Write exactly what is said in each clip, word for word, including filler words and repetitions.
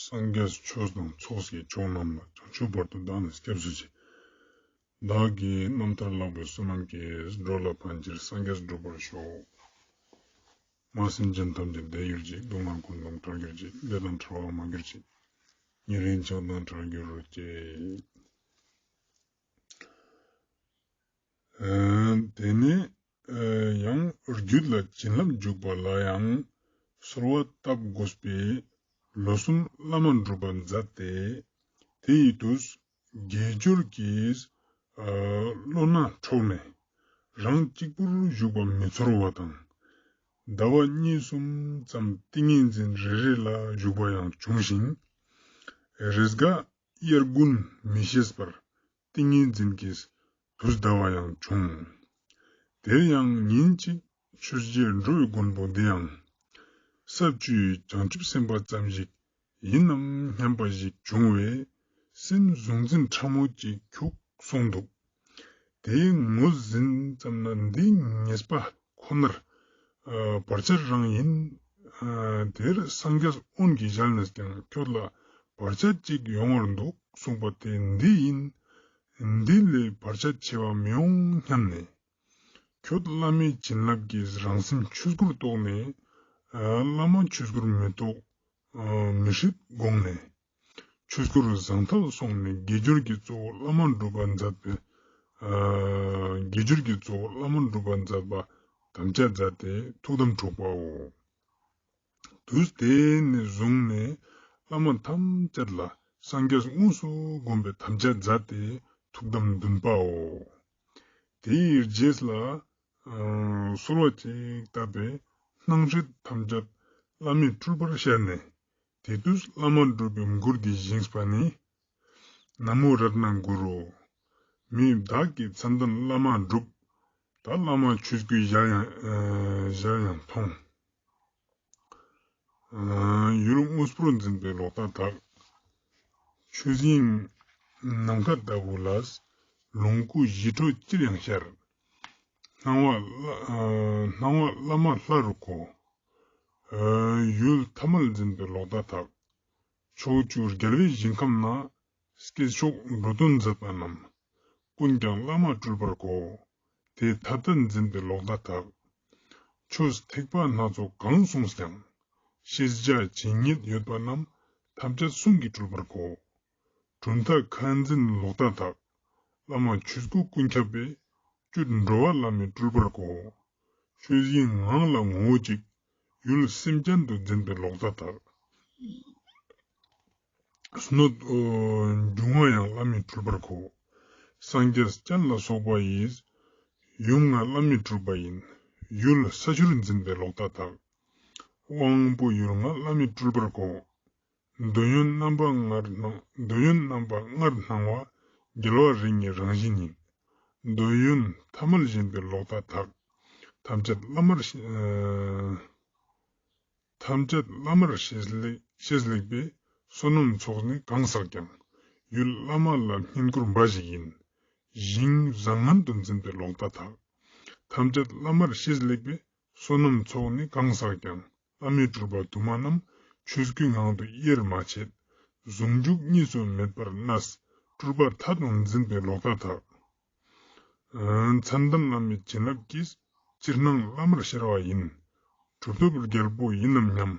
སངས་རྒྱས་ཆོས་དང་ཚོགས་ཀྱི་མཆོག་རྣམས་ལ། བྱང་ཆུབ་བར་དུ་བདག་ནི་སྐྱབས་སུ་མཆི། བདག་གི་རྣམ་ཐར་ལེགས་པའི་བསོད་ནམས་ཀྱིས། འགྲོ་ལ་ཕན་ཕྱིར་སངས་རྒྱས་འགྲུབ་པར་ཤོག། མ་སེམས་ཅན་ཐམས་ཅད་བདེ་གྱུར་ཅིག། སྡུག་བསྔལ་ཀུན་སེལ་དོན་དུ་གྱུར་ཅིག། བདེ་དང་བྲལ་བ་མ་གྱུར་ཅིག། ཉེ་རིང་ཆགས་སྡང་བྲལ་གྱུར་ཅིག། ཨ་དེ་ནས་ཨ་ཡང་རྒྱུད་ལ་བྱིན་རླབས་འཇུག་པ་ལ་ཡང་གསོལ་བ་བཏབ་དགོས་པས། ལོ་གསུམ་བླ་མ་སྒྲུབ་པ་མཛད་དེ། དེ་ཡི་དུས་དགེ་སྦྱོར་གྱི་ཨ་བློ་སྣ་འཕྲོག་ནས་རང་གཅིག་པུར་བཞུགས་པ་མི་ཚོར་བ་དང་། ཟླ་བ་གཉིས་གསུམ་ཙམ་ཏིང་ངེ་འཛིན་རེ་རེ་ལ་བཞུགས་པ་ཡང་བྱུང་ཞིང་། རེས་འགའ་དབྱར་དགུན་མི་ཤེས་པར་ཏིང་ངེ་འཛིན་གྱིས་དུས་འདའ་བ་ཡང་བྱུང་། དེར་ཡང་ཉིན་གཅིག་ཆོས་རྗེ་འགྲོ་བའི་མགོན་པོ་འདི་ཡང་ས་བཅུའི་བྱང་ཆུབ་སེམས་དཔའ་ཙམ་ཞིག་ཡིན་ནམ་སྙམ་པ་ཞིག་བྱུང་བས་སེམས་གཟུང་འཛིན་ཕྲ་མོ་ཅིག་འཁྱུག་སོང་འདུག། དེའི་ངོས་ཟིན་ཙམ་ན་འདི་ཉེས་པ་ཁོ་ནར་ཨ་བར་ཆད་རང་ཡིན། ཨ་དེར་སངས་རྒྱས་དབོན་གྱིས་ཞལ་ནས་ཀྱང་ཁྱོད་ལ་བར་ཆད་ཅིག་ཡོང་བར་འདུག་གསུངས་པ་དེ་འདི་ཡིན། འདི་ལས་བར་ཆད་ཆེ་བ་མི་ཡོང་སྙམ་ནས། ཁྱོད་བླ་མའི་བྱིན་རླབས་ཀྱིས་རང་སེམས་ཆོས་སྐུར་རྟོགས་ནས། ཨ་བླ་མ་ཆོས་སྐུར་མི་རྟོགས། ཨ་མི་སྲིད་དགོངས་ནས། ཆོས་སྐུར་བཟང་ཐལ་སོང་ནས་དགེ་སྦྱོར་གྱི་གཙོ་བོ་བླ་མ་སྒྲུབ་པ་མཛད་པའི། ཨ་དགེ་སྦྱོར་གྱི་གཙོ་བོ་བླ་མ་སྒྲུབ་པ་མཛད་པ་དམ་བཅའ་མཛད་དེ་ཐུགས་དམ་འཁྲུགས་པའོ། དུས་དེ་ནས་བཟུང་ནས་བླ་མ་ཐམས་ཅད་ལ་སངས་རྒྱས་དངོས་སུ་བསྒོམ་པའི་དམ་བཅའ་མཛད་དེ་ཐུགས་དམ་འདུན་པའོ། དེའི་རྗེས་ལ་ཨ་གསོལ་བ་ཅིག་བཏབ་པས་སྣང་སྲིད་ཐམས་ཅད་བླ་མའི་སྤྲུལ་པར་ཤར་ནས། དེ་དུས་བླ་མ་སྒྲུབ་པའི་མགུར་འདི་བཞེངས་པ་ནི། ན་མོ་རཏྣ་གུ་རུ། མི་བདག་གིས་མཚན་ལྡན་བླ་མ་སྒྲུབ། ད་བླ་མ་ཆོས་སྐུའི་ཞལ་ཡང་ཨ་ཞལ་ཡང་མཐོང་། ཨ་ཡུལ་དངོས་པོར་འཛིན་པའི་ལོག་ལྟ་དག། ཆོས་དབྱིངས་ནམ་མཁའ་ལྟ་བུ་ལ། ལོངས་སྐུ་ཞི་ཁྲོ་ཅིར་ཡང་ཤར། སྣང་བ་བླ་ཨ་སྣང་བ་བླ་མ་ལྷ་རུ་གོ། ཨ་ཡུལ་ཐ་མལ་འཛིན་པའི་ལོག་ལྟ་དག། ཕྱོགས་བཅུ་རྒྱལ་བའི་ཞིང་ཁམས་ན། སྐྱེས་མཆོག་འགྲོ་དོན་མཛད་པ་རྣམས། ཀུན་ཀྱང་བླ་མ་སྤྲུལ་པར་གོ། དེ་ཐ་དད་འཛིན་པའི་ལོག་ལྟ་དག། ཆོས་ཐེག་པ་སྣ་ཚོགས་གང་གསུངས་ཀྱང་། ཤེས་བྱ་ཇི་སྙེད་ཡོད་པ་རྣམས། ཐམས་ཅད་གསུང་གིས་སྤྲུལ་པར་གོ། གྲུབ་མཐའ་ཁ་འཛིན་ལོག་ལྟ་དག། བླ་མ་ཆོས་སྐུ་ཀུན་ཁྱབ་པས། བཅུད་འགྲོ་བ་བླ་མས་སྤྲུལ་པར་གོ། ཆོས་དབྱིངས་ངང་ལ་ངོ་བོ་གཅིག། ཡུལ་སེམས་ཅན་དུ་འཛིན་པའི་ལོག་ལྟ་དག། སྣོད་འབྱུང་བ་ཡང་བླ་མས་སྤྲུལ་པར་གོ། སངས་རྒྱས་སྤྱན་ལ་སོགས་པ་ཡིས། ཡུམ་ལྔ་བླ་མས་སྤྲུལ་པ་ཡིན། ཡུལ་ས་ཕྱུར་འཛིན་པའི་ལོག་ལྟ་དག། དབང་པོ་ཡུལ་ལྔ་བླ་མས་སྤྲུལ་པར་གོ། འདོད་ཡོན་རྣམ་པ་ལྔར་སྣང་། འདོད་ཡོན་རྣམ་པ་ལྔར་སྣང་བ། རྒྱལ་བ་རིགས་ལྔའི་རང་བཞིན་ཡིན། འདོད་ཡོན་ཐ་མལ་ཞེན་པའི་ལོག་ལྟ་དག། ཐམས་ཅད་བླ་མར་ཤེས། ཨ་ཐམས་ཅད་བླ་མར་ཤེས་ལེགས་ཤེས་ལེགས་པས། བསོད་ནམས་ཚོགས་ནི་གང་བསགས་ཀྱང་། ཡུལ་བླ་མ་ལ་བསྙེན་བཀུར་འབའ་ཞིག་ཡིན། ཞིང་བཟང་ངན་དུ་འཛིན་པའི་ལོག་ལྟ་དག། ཐམས་ཅད་བླ་མར་ཤེས་ལེགས་པས། བསོད་ནམས་ཚོགས་ནི་གང་བསགས་ཀྱང་། བླ་མའི་སྤྲུལ་པ་དུ་མ་རྣམས། ཆོས་སྐུའི་ངང་དུ་དབྱེར་མ་ཕྱེད། ཟུང་འཇུག་གཉིས་སུ་མེད་པར་གནས། སྤྲུལ་པ་མཐའ་དང་འཛིན་པའི་ལོག་ལྟ་དག། མཚན་ལྡན་བླ་མའི་བྱིན་རླབས་ཀྱིས། ཅིར་སྣང་བླ་མར་ཤར་བ་ཡིན། གྲུབ་ཐོབ་རྒྱལ་པོ་ཡིན་ནམ་སྙམ།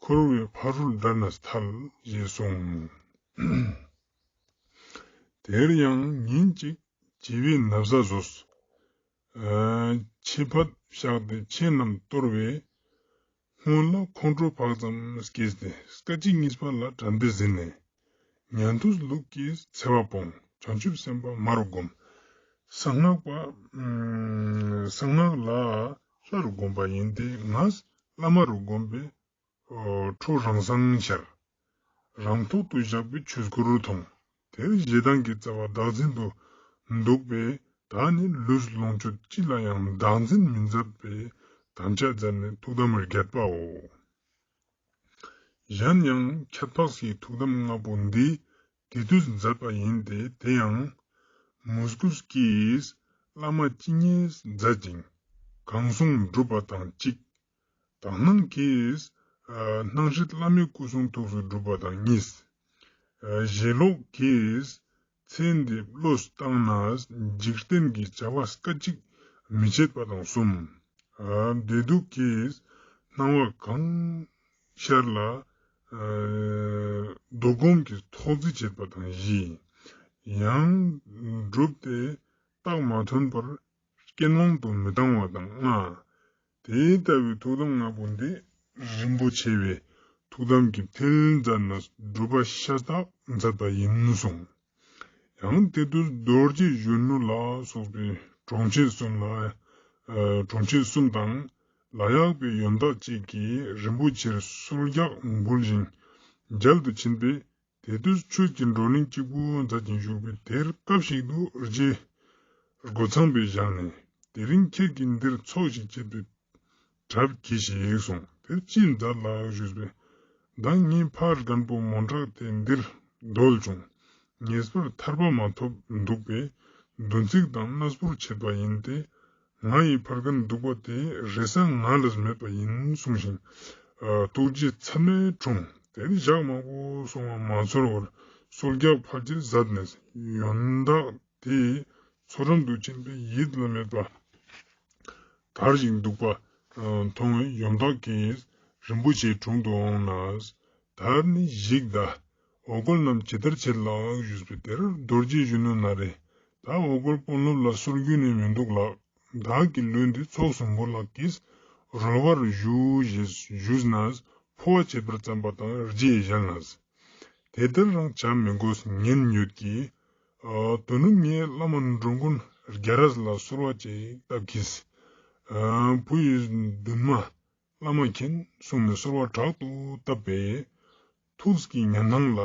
འཁོར་བའི་ཕ་རོལ་བདའ་ནས་ཐལ། ཞེས་གསུངས། དེར་ཡང་ཉིན་གཅིག་བྱིས་པའི་ན་བཟའ་བཟོས། ཨ་ཆེ་ཕད་བཞག་སྟེ་ཆས་རྣམས་གཏོར་བས། སྔོན་ལ་ཁོང་ཁྲོ་བག་ཙམ་སྐྱེས་ཏེ་སྐད་ཅིག་གཉིས་པ་ལ་དྲན་ཏེ་ཟིན་ནས། ཉན་ཐོས་ལུགས་ཀྱི་འཚེ་བ་སྤོང་། བྱང་ཆུབ་སེམས་དཔའ་མ་རུ་བསྒོམ། གསང་སྔགས་པ་ཨ་གསང་སྔགས་ལ་ལྷ་རུ་བསྒོམ་པ་ཡིན་ཏེ། ངས་བླ་མ་རུ་བསྒོམས་པས། ཨ་ཁྲོ་རང་སངས་ཤར། རང་ཐོག་ཏུ་བཞག་པའི་ཆོས་སྐུ་རུ་མཐོང་། དེར་ཞེ་སྡང་གི་རྩ་བ་བདག་འཛིན་དུ་འདུག་པས། ད་ནི་ལུས་ལོངས་སྤྱོད་ཅི་ལ་ཡང་བདག་འཛིན་མི་མཛད་པའི་དམ་བཅའ་མཛད་ནས་ཐུགས་དམ་བརྒྱད་པའོ། གཞན་ཡང་ཁྱད་འཕགས་ཀྱི་ཐུགས་དམ་ལྔ་པོ་འདི་དེ་དུས་མཛད་པ་ཡིན་ཏེ། དེ་ཡང་མོས་གུས་ཀྱིས་བླ་མ་ཇི་སྙེད་མཛད་ཅིང་གང་གསུང་བསྒྲུབ་པ་དང་གཅིག། དག་སྣང་གིས་ སྣང་སྲིད་བླ་མའི་སྐུ་གསུང་ཐུགས་སུ་སྒྲུབ་པ་དང་གཉིས། ཞེན་ལོག་གིས་ཚེ་འདི་བློས་བཏང་ནས་འཇིག་རྟེན་གྱི་བྱ་བ་སྐད་ཅིག་མི་བྱེད་པ་དང་གསུམ། བདེ་སྡུག་གི་སྣང་བ་གང་ཤར་ལ་ཨ་ལྡོག་སྒོམ་གྱི་ཐོག་བརྫི་བྱེད་པ་དང་བཞི། ཡང་སྒྲུབ་སྟེ་རྟགས་མ་ཐོན་པར་རྐྱེན་དབང་དུ་མི་བཏང་བ་དང་ལྔ། དེ་ལྟ་བུའི་ཐུགས་དམ་ལྔ་པོ་འདི་རིན་པོ་ཆེ་བའི་ཐུགས་དམ་གྱི་མཐིལ་མཛད་ན་སྒྲུབ་པ་ཤ་སྟག་མཛད་པ་ཡིན་གསུངས། ཡང་དེ་དུས་རྡོ་རྗེ་གཞོན་ནུ་ལ་སོགས་པའི་གྲོང་ཁྱེར་གསུམ་ལ་ཨ་གྲོང་ཁྱེར་གསུམ་དང་ལ་ཡག་པའི་ཡོན་བདག་ཅིག་གིས་རིན་པོ་ཆེར་གསོལ་རྒྱག་འབུལ་ཞིང་མཇལ་དུ་ཕྱིན་པས། དེ་དུས་ཆོས་ཀྱི་བགྲོ་གླེང་གཅིག་པུ་མཛད་ཅིང་བཞུགས་པས། དེར་སྐབས་ཤིག་ཏུ་རྗེ་རྒོད་ཚང་པས་བཞེངས་ནས། དེ་རིང་ཁྱེད་ཀྱིས་འདིར་ཚོགས་ཤིག་ཅེས་པའི་གྲབས་གྱིས་ཤིག་གསུངས། དེར་ཅི་མཛད་ལགས་ཞུས་པས། ད་ངའི་ཕ་རྒན་པོ་མོན་བྲག་དེ་འདིར་བརྡོལ་བྱུང་། ངེས་པར་ཐར་པ་མ་ཐོབ་འདུག་པས། འདུ་འཛིས་དང་གནས་སྤོར་བྱེད་པ་ཡིན་ཏེ། ང་ཡི་ཕ་རྒན་སྡུག་པོ་དེ་རེ་ས་ང་ལས་མེད་པ་ཡིན་གསུངས་ཤིང་། ཨ་ཐུགས་རྗེ་མཚམས་མེད་འཁྲུངས། དེར་ཞག་མང་པོ་སོང་བ་མ་ཚོར་བར་གསོལ་རྒྱག་ཕལ་ཆེར་མཛད་ནས་ཡོན་བདག་དེ་མཚོ་འགྲམ་དུ་ཕྱིན་པས་ཡིད་ལ་མེད་པ་དར་ཞིང་འདུག་པ་མཐོང་བས། ཡོན་བདག་གིས་རིན་པོ་ཆེའི་དྲུང་དུ་འོངས་ནས། ད་ནི་གཞིགས་དང་། འོ་སྐོལ་རྣམས་ཇི་ལྟར་བྱེད་ལགས་ཞུས་པས། དེར་རྡོ་རྗེ་གཞོན་ནུ་ན་རེ། ད་འོ་སྐོལ་དཔོན་སློབ་ལ་གསོལ་རྒྱུ་ནི་མི་འདུག་ལགས། བདག་གི་ལུས་འདི་ཚོགས་སུ་འབུལ་ལགས་ཀྱིས་རོལ་བར་ཞུ་ཞེས་ཞུས་ནས་འཕོ་བ་བྱེད་པར་བརྩམས་པ་དང་རྗེས་བཞེངས་ནས། དེ་ལྟར་རང་བྱ་མི་དགོས་ཉན་ཡོད་ཀྱིས། ཨ་དོ་ནུབ་ངས་བླ་མ་འགྲོ་མགོན་རྒྱ་རས་ལ་གསོལ་བ་ཅིག་བཏབ་ཀྱིས། ཨ་བུ་ཡི་འདུན་མ་བླ་མ་མཁྱེན་གསུངས་ནས་གསོལ་བ་དྲག་ཏུ་བཏབ་པས། ཐུགས་ཀྱི་ཉན་ཐང་ལ་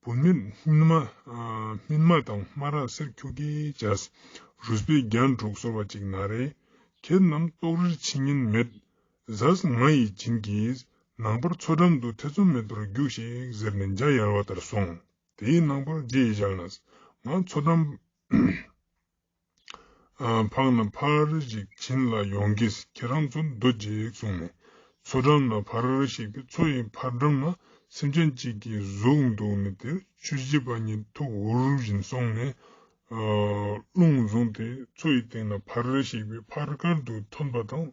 བུད་མེད་སྨིན་མ་ཨ་སྨིན་མ་དང་སྨ་ར་གསེར་ཁྱུག་གི་བྱས། རུས་པའི་རྒྱན་དྲུག་གསོལ་བ་ཅིག་ན་རེ། ཁྱེད་རྣམས་ལྟོགས་རིར་འཆི་ཉེན་མེད། ཟས་ང་ཡི་བྱིན་གྱིས་ནངས་པར་མཚོ་འགྲམ་དུ་ཐེ་ཚོམ་མེད་པར་རྒྱུགས་ཤིག་ཟེར་ནས་འཇའ་ཡལ་བ་ལྟར་སོང་། དེའི་ནངས་པར་རྗེས་བཞག་ནས་ང་མཚོ་འགྲམ་ཨ་ཕག་ན་ཕར་ཞིག་བྱིན་ལ་ཡོང་གིས་ཁྱེད་རང་ཚོ་སྡོད་ཅིག་གསུངས་ནས། མཚོ་འགྲམ་ན་ཕར་ཞིག་པའི་མཚོ་ཡི་ཕར་འགྲམ་ན་སེམས་ཅན་གཅིག་གིས་ཟུག་འདུག་ནས། དེར་ཆོས་བྱེད་པ་ཉིད་ཐུགས་འུར་བཞིན་སོང་ནས། ཨ་རླུང་བཟུང་སྟེ་མཚོ་ཡི་སྟེང་ན་ཕར་ཞིག་པའི་ཕར་དཀར་དུ་ཐོན་པ་དང་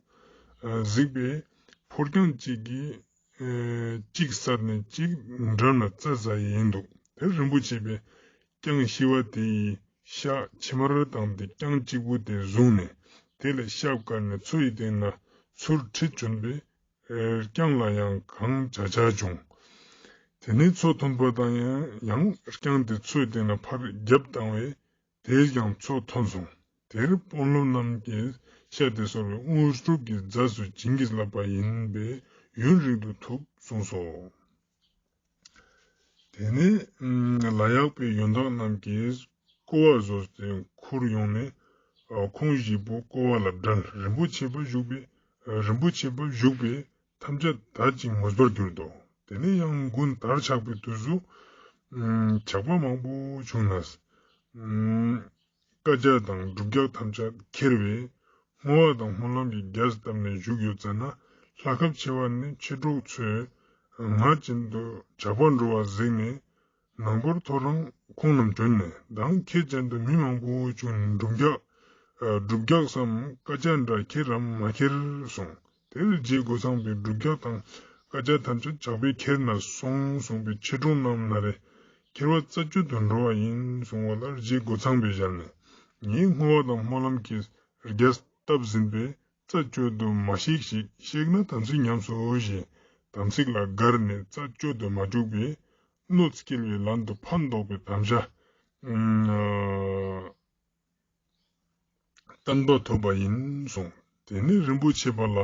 ཨ་གཟིགས་པས། ཕོ་རྐྱང་གཅིག་གིས་ཨེ་གཅིག་བསད་ནས་གཅིག་འགྲམ་ན་རྩྭ་ཟ་ཡིན་འདུག། དེར་རིན་པོ་ཆེ་པས་རྐྱང་ཤི་བ་དེ་ཡི་ཤ་ཕྱེ་མར་བཏང་སྟེ་རྐྱང་གཅིག་པུ་དེ་བཟུང་ནས་དེ་ལས་ཤ་བཀར་ནས་མཚོ་ཡི་སྟེང་ན་ཚུར་ཁྲིད་བྱོན་པས། ཨེ་རྐྱང་ལ་ཡང་གང་བྱ་བྱ་བྱུང་། དེ་ནས་མཚོ་ཐོན་པ་དང་ཡང་ཡང་རྐྱང་དེ་མཚོ་ཡི་སྟེང་ན་ཕར་རྒྱབ་བཏང་བས། དེས་ཀྱང་མཚོ་ཐོན་སོང་། དེར་དཔོན་སློབ་རྣམས་ཀྱིས་ཤ་དེ་གསོལ་བས་དངོས་གྲུབ་ཀྱི་རྫས་སུ་བྱིན་གྱིས་བརླབས་པ་ཡིན་པས་ཡུན་རིང་དུ་ཐུབ་གསུངས་སོ། དེ་ནས་ལ་ཡག་པའི་ཡོན་བདག་རྣམས་ཀྱིས་ཀོ་བ་བཟོས་ཏེ་ཁུར་ཡོང་ནས་ཁོང་བཞི་པོ་ཀོ་བ་ལ་བསྒྲལ། རིན་པོ་ཆེ་པ་བཞུགས་པའི་རིན་པོ་ཆེ་པ་བཞུགས་པས་ཐམས་ཅད་དད་ཅིང་མོས་པར་གྱུར་ཏོ། དེ་ནས་ཡང་དགུན་དར་ཆགས་པའི་དུས་སུ་ཨ་ཇག་པ་མང་པོ་བྱུང་ནས་ཨ་བཀའ་རྒྱ་དང་སྒྲུབ་རྒྱགས་ཐམས་ཅད་ཁྱེར་བས། བསྔོ་བ་དང་སྨོན་ལམ་གྱི་རྒྱས་བཏབ་ནས་བཞུགས་ཡོད་ཙ་ན། ལྷ་ཁབ་ཆེ་བ་ནས་མཆེད་གྲོགས་ཚོས་ང་བཞིན་དུ་ཇག་པ་འགྲོ་བ་གཟིགས་ནས། ནངས་པར་ཐོ་རངས་ཁོང་རྣམས་བྱོན་ནས་མདང་ཁྱེད་ཅན་དུ་མི་མང་པོ་བྱུང་། སྒྲུབ་རྒྱགས་ཨ་སྒྲུབ་རྒྱགས་སམ་བཀའ་རྒྱ་འདྲ་ཁྱེར་རམ་མ་ཁྱེར་གསུངས། དེར་རྗེ་རྒོད་ཚང་པས་སྒྲུབ་རྒྱགས་དང་བཀའ་རྒྱ་ཐམས་ཅད་ཇག་པས་ཁྱེར་ནས་སོང་གསུངས་པས། མཆེད་གྲོགས་རྣམས་ན་རེ། ཁྱེར་བ་རྩད་གཅོད་དུ་འགྲོ་བ་ཡིན་གསུངས་པ་ལ། རྗེ་རྒོད་ཚང་པས་ཞལ་ནས། ངས་བསྔོ་བ་དང་སྨོན་ལམ་གྱི་རྒྱས་བཏབ་ཟིན་པས་རྩད་གཅོད་དུ་མ་གཤེགས་ཤིག། གཤེགས་ན་དམ་ཚིག་ཉམས་སོ་ཞེས་དམ་ཚིག་ལ་དགར་ནས་རྩད་གཅོད་དུ་མ་བཅུག་པས། གནོད་སྐྱེལ་བའི་ལན་དུ་ཕན་འདོགས་པའི་དམ་བཅའ་ཨ་བརྟན་པ་ཐོབ་པ་ཡིན་གསུངས། དེ་ནས་རིན་པོ་ཆེ་པ་ལ་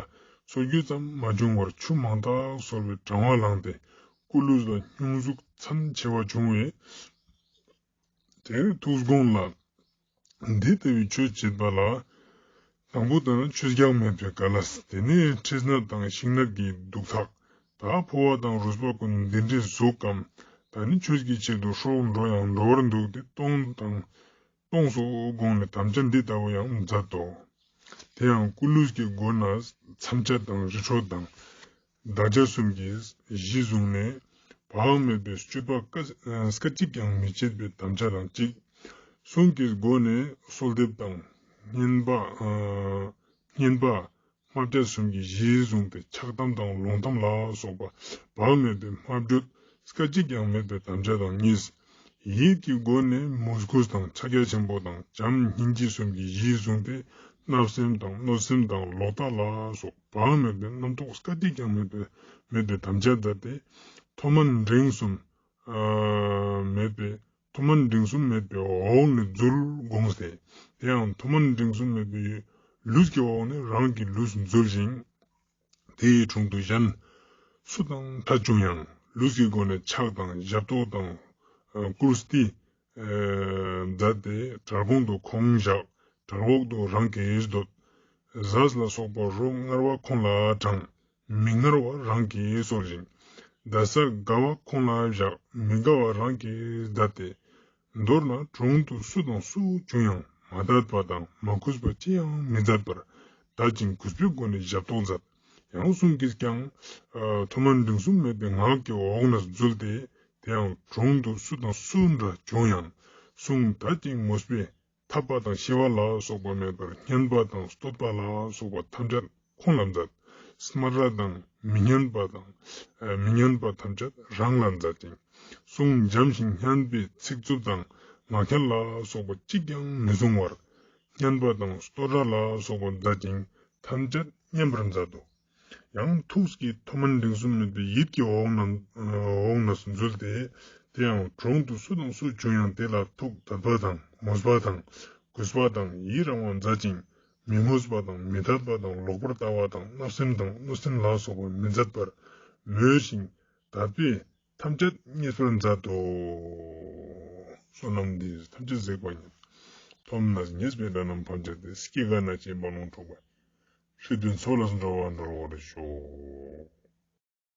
གསོལ་རྒྱུ་ཙམ་མ་བྱུང་བར་ཆུ་མང་དག་གསོལ་བའི་གྲང་བ་ལངས་ཏེ་སྐུ་ལུས་ལ་སྙུང་ཟུག་མཚན་ཆེ་བ་བྱུང་བས། དེར་ཐུགས་དགོངས་ལ། འདི་ལྟ་བུའི་ཆོས་བྱེད་པ་ལ། དང་པོ་དེ་ནི་ཆོས་རྒྱགས་མེད་པའི་ག་ལས། དེ་ནས་མཁྲིས་ནད་དང་ཤིང་ནད་ཀྱི་དུག་ཐག། ད་ཕོ་བ་དང་རུས་པ་ཀུན་འདི་འདྲའི་ཟུག་གམ། ད་ནི་ཆོས་ཀྱི་ཆེད་དུ་སྲོག་འགྲོ་ཡང་འགྲོ་བར་འདུག་སྟེ་སྟོང་དང་སྟོང་སུ་དགོངས་ནས་དམ་བཅའ་འདི་ལྟ་བུ་ཡང་མཛད་དོ། དེ་ཡང་སྐུ་ལུས་ཀྱི་སྒོ་ནས་མཚམས་བཅད་དང་རི་ཁྲོད་དང་། བདག་ཅག་གསུམ་གྱིས་གཞི་བཟུང་ནས། བག་མེད་པའི་སྤྱོད་པ་སྐད་སྐད་ཅིག་ཀྱང་མི་བྱེད་པའི་དམ་བཅའ་དང་གཅིག་གསུང་གི་སྒོ་ནས་གསོལ་འདེབས་དང་བསྙེན་པ། ཨ་བསྙེན་པ། སྨྲ་བརྗོད་གསུམ་གྱི་གཞི་བཟུང་སྟེ་ཆགས་གཏམ་དང་ལོང་གཏམ་ལ་སོགས་པ་བག་མེད་པའི་སྨྲ་བརྗོད་སྐད་ཅིག་ཀྱང་མེད་པའི་དམ་བཅའ་དང་གཉིས། ཡིད་ཀྱི་སྒོ་ནས་མོས་གུས་དང་ཕྱག་རྒྱ་ཆེན་པོ་དང་བྱམས་སྙིང་རྗེ་གསུམ་གྱི་གཞི་བཟུང་སྟེ་བརྣབ་སེམས་དང་གནོད་སེམས་དང་ལོག་ལྟ་ལ་སོགས་བག་མེད་པའི་རྣམ་རྟོག་སྐད་ཅིག་ཀྱང་མེད་པའི་མེད་པའི་དམ་བཅའ་མཛད་དེ། མཐོ་དམན་འབྲིང་གསུམ་ཨ་མེད་པའི་མཐོ་དམན་འབྲིང་གསུམ་མེད་པའི་འོག་ནས་འཛུལ་དགོངས་ཏེ། དེ་ཡང་མཐོ་དམན་འབྲིང་གསུམ་མེད་པའི་ལུས་ཀྱི་འོག་ནས་རང་གི་ལུས་འཛུལ་ཞིང་། དེའི་དྲུང་དུ་གཞན་སུ་དང་ཐ་བྱུང་ཡང་ལུས་ཀྱི་སྒོ་ནས་ཕྱག་དང་ཞབས་ཏོག་དང་ཨ་བཀུར་སྟི་ཨ་མཛད་དེ། གྲལ་གོང་དུ་ཁོང་བཞག་གྲལ་འོག་ཏུ་རང་གིས་སྡོད། ཟས་ལ་སོགས་པ་རོ་མངར་བ་ཁོང་ལ་དྲངས། མི་མངར་བ་རང་གིས་གསོལ་ཞིང་། བསྡད་སར་དགའ་བ་ཁོང་ལ་བཞག་མི་དགའ་བ་རང་གིས་བསྡད་དེ། མདོར་ན་དྲུང་དུ་སུ་དང་སུ་བྱུང་ཡང་མ་དད་པ་དང་མ་གུས་པ་ཅི་ཡང་མི་མཛད་པར་དད་ཅིང་གུས་པའི་སྒོ་ནས་ཞབས་ཏོག་མཛད། ཡང་གསུང་གིས་ཀྱང་ཨ་མཐོ་དམན་འབྲིང་གསུམ་མེད་པའི་ངག་གི་འོག་ནས་འཛུལ་ཏེ། དེ་ཡང་དྲུང་དུ་སུ་དང་སུ་འདྲ་བྱུང་ཡང་གསུང་དད་ཅིང་མོས་པས་འཐབ་པ་དང་ཤི་བ་ལ་སོགས་པ་མེད་པར་སྙན་པ་དང་བསྟོད་པ་ལ་སོགས་པ་ཐམས་ཅད་ཁོང་ལ་མཛད། སྨད་ར་དང་མི་སྙན་པ་དང་ཨ་མི་སྙན་པ་ཐམས་ཅད་རང་ལ་མཛད་ཅིང་། གསུང་འཇམ་ཞིང་སྙན་པའི་ཚིག་རྩུབ་དང་ངག་འཁྱལ་ལ་སོགས་པ་གཅིག་ཀྱང་མི་གསུང་བར། སྙན་པ་དང་བསྟོད་ར་ལ་སོགས་པ་མཛད་ཅིང་ཐམས་ཅད་མཉན་པར་མཛད་དོ། ཡང་ཐུགས་ཀྱི་མཐོ་དམན་འབྲིང་གསུམ་མེད་པའི་ཡིད་ཀྱི་འོག་ན་འོག་ན་འཛུལ་ཏེ། དེ་ཡང་དྲུང་དུ་སུ་དང་སུ་བྱུང་ཡང་དེ་ལ་ཐུགས་དད་པ་དང་མོས་པ་དང་གུས་པ་དང་ཡི་རང་བ་མཛད་ཅིང་། མི་མོས་པ་དང་མི་དད་པ་དང་ལོག་པར་ལྟ་བ་དང་བརྣབ་སེམས་དང་གནོད་སེམས་ལ་སོགས་པ་མི་མཛད་པར་མོས་ཤིང་དད་པས་ཐམས་ཅད་མཉེས་པར་མཛད་དོ། བསོད་ནམས་འདི་ཡིས་ཐམས་ཅད་གཟིགས་པ་ཉིད། ཐོབ་ནས་ཉེས་པའི་དགྲ་རྣམས་ཕམ་བྱས་ཏེ། སྐྱེ་རྒ་ན་འཆིའི་རྦ་ཀློང་འཁྲུགས་པ་ཡི། སྲིད་པའི་མཚོ་ལས་འགྲོ་བ་སྒྲོལ་བར་ཤོག།